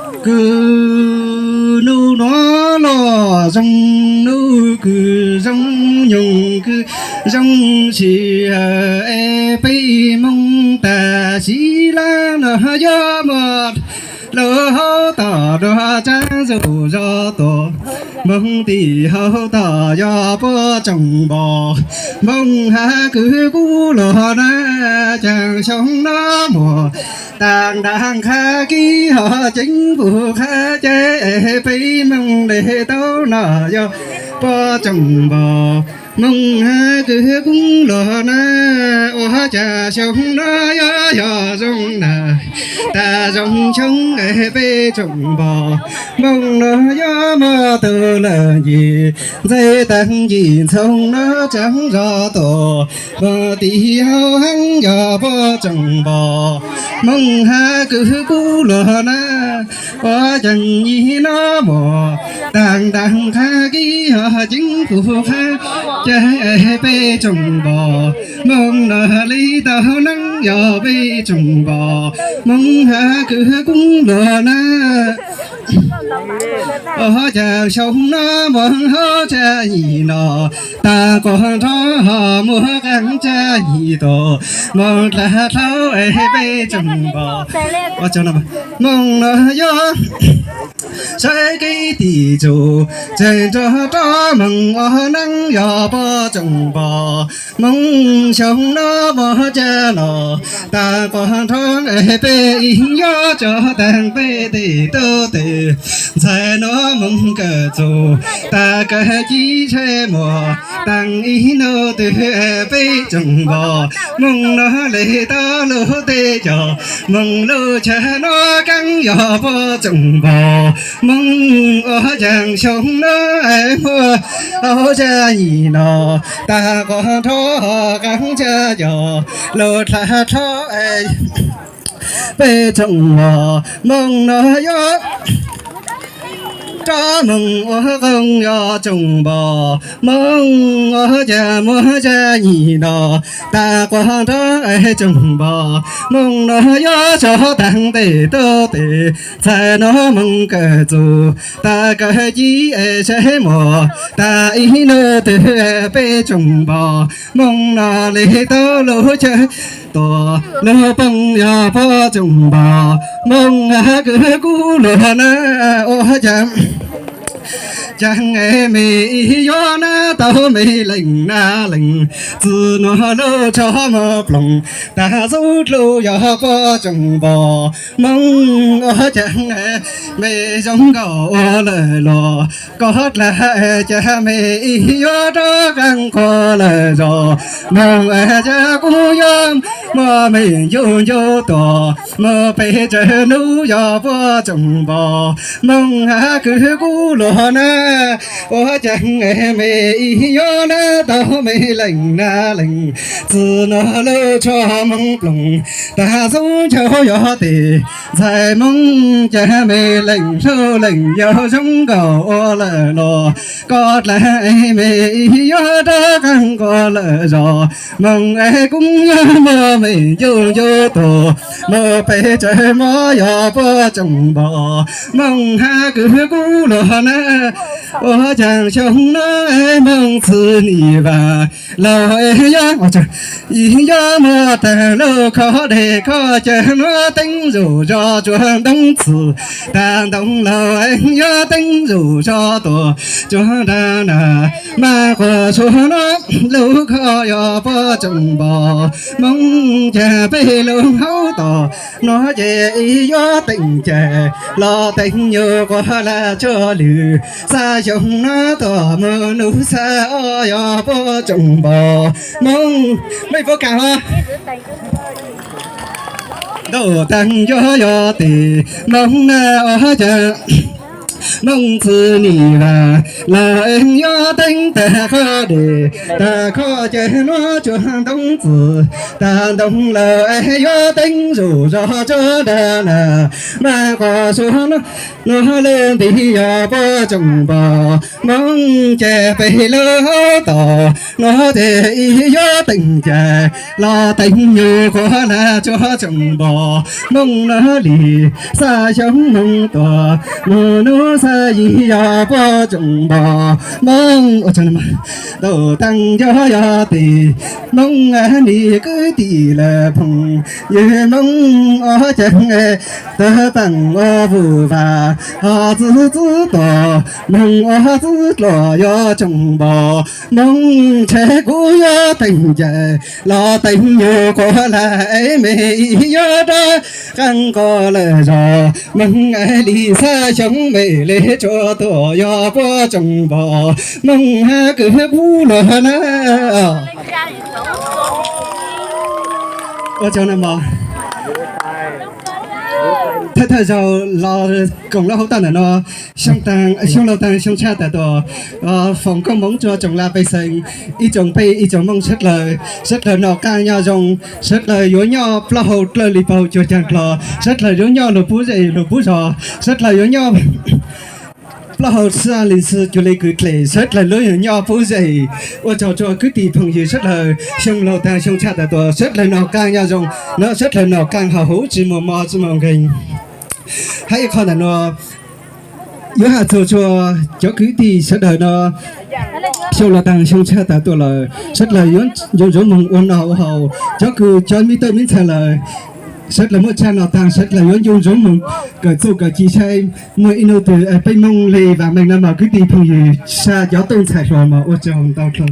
Kws nub nuav los zoo nub, kws zoo nyoog kws zoo sij hawm es peb moog tag sib lab no yuav muaj lug hauv tom dua tsaab zuj zog tuaj, moog tim hauv tom yog puab tsoom npog, moog hab kws kub luag na. Caag xyoo no muaj taag ntaag qha kis hos ceev pum qha caig es peb moog le tau no yog puab tsoom npog, moog hab kws kub luag na. Ua caag xyoo no yuav yog zoo na, taag zoo xyoo es peb tsoom npog, moog no yuav muaj tug lawm ncig ntxaij taag ncig ntxhoo no tsaab zog tuaj, moog tim hauv hab yog puab tsoom npog, moog hab kws kub luag na. Ua caag ib no muaj taag ntaag qha kis hos ceev pum qha caig es peb tsoom npog, moog no le tau neeb yog peb tsoom npog, moog hab kws kub luag na. Ua caag xyoo no moog hauv tsaam nyim no, taag quas nrho hos muaj qaab tsaam nyim tuaj, moog dlaag dlhau es peb tsoom npog, moog no yuav saib kev tim txug tseem nrog rov moog ua neeb yog puab tsoom npog, moog xyoo no muaj caag no, taag quas nrho es peb ib yuav tso taag peb tej tub tej ntxhais no moog kawm txug, taag kawg cis tsheb muaj taag ib nub twg peb tsoom npog, moog no le tau lug tej cov, moog lub chaw no kaab yog puab tsoom npog, moog ua caag xyoo no es muaj hauv tsaam nyim no, taag quas nrho hos qaab tsaam yog lug dlaag dlhau peb tsoom npog, moog no yuav rov moog ua qoob yog tsoom npog, moog ua caag muaj tsaam nyim no, taag quas nrho es tsoom npog, moog no yuav tso taag tej tub tej ntxhais no moog kawm txug, taag kawg cis es tsheb muaj taag ib nub twg peb tsoom npog, moog no le tau lug chaw tuaj lug poob yog puab tsoom npog, moog hab kws kub luag na. Ua caag caag es mej ib yuav nab tau mej leej nab leej, txwm nuav lug tso moog ploog, taag xub dlug yog puab tsoom npog, moog ua caag mej zoo nkaus ua lawm los, koj dlaag caag mej ib yuav rov qaab quas lawm zog, moog caag kub yuav muaj mej ncu ncu tuaj, moog peb tsawg nub yog puab tsoom npog, moog hab kws kub luag na. Ua caag mej ib yuav nab tau mej leej nab leej, txwm nuav lug tso moog ploog, taag xub ncaug yog tej ntxhais moog, caag mej leej hlob leej yau zoo nkaus ua lawm los, koj dlaag mej ib yuav rov qaab quas lawm zog, moog es kub yuav muaj mej ncu ncu tuaj, moog peb tsawg mob yog puab tsoom npog, moog hab kws kub luag na. Ua caag xyoo no moog txwm nim vaaj laug es yog, ib yuav muaj taag lub khob deg khob cawv nuav teeb zuj zog tsuag ntoo txwm, taag ntoo laug es yog teeb zuj zog tuaj tsuag nraag na. Mas quas suav nuav lub khob yog puab tsoom npog, moog caag peb lug hauv tom nuav ces ib yuav teem caig los teem nyuj quas lag tsua lwm, xav xyoo nuav tuaj moog nub xav ob yog puab tsoom npog, moog mej puab kaam os. Ntau taag yuav yog tej moog na. Ua caag Hmoob txwv nim vas lawm es yuav teeb tag qhov dej, tag qhov ces nuav tsuas ntoo txwv, tag ntoo lawm es yuav teeb zuj zog tsuag nrag na, mas qhov suav nuav lawm nti yog puab tsoom npog Hmoob ces peb lub hauv tos nuav ces ib yuav teem cai los teem nyuj quas lag tsuag tsoom npog Hmoob nuav li xav xyoob Hmoob tuag, mus nuav xav yig yog puab tsoom npog Hmoob ua tsaug. Tau taag nco yog tes Hmoob nim kwv tij lawm phooj ywg Hmoob ua caag tawg paam ua vuj vas, ho txwv txwv tuag Hmoob ua txwv dlua yog tsoom npog Hmoob ntshe kuv yuav teem cai los teem nyuj quas lag es mej yuav rov qaab nqos lawm zog Hmoob li xav xyoob mej le tsuas tuag yog puab tsoom npog Hmoob hab kws kuv luag na. Ua tsaug na mog. Thawj thawj zaug los koom lub hauv toj ntawm no, xyoo laug taag xyoo tshaj tawm tuaj, foom koob moov rua tsoom lag pej xeem, ib tsoom peb ib tsoom Hmoob sawv dlawg, sawv dlawg noj qaab nyob zoo, sawv dlawg yuav nyob plaub hau dlawg li paug cuag caag dlua, sawv dlawg yuav nyob luag pub zej luag pub zog, sawv dlawg yuav nyob plaub hau xwb li xwb cuag li kwv dlej, sawv dlawg lub yuav nyob pub zej. Ua tsaug rua kwv tij phooj ywg sawv dlawg, xyoo laug taag xyoo tshaj tawm tuaj, sawv dlawg noj qaab nyob zoo, sawv dlawg noj qaab haus huv tsi muaj mob tsi muaj nkeeg. Hab ib qho ntawm no yuav has txug rua cov kwv tij sawv dlawg no, xyoo laug taag xyoo tshaj tawm tuaj lawm, sawv dlawg yuav ncu ntsoov moog ua noj ua haus, cov kws cov me tub me ntxhais lawm, sawv dlawg muaj tsab noj taag sawv dlawg yuav ncu ntsoov moog kawm txuj kawm ci saib muaj ib nub twg peb Moob le vaam meej na mog kwv tij phooj ywg, saj cov tub ntxhais hluas mog. Ua tsaug ntau dlua.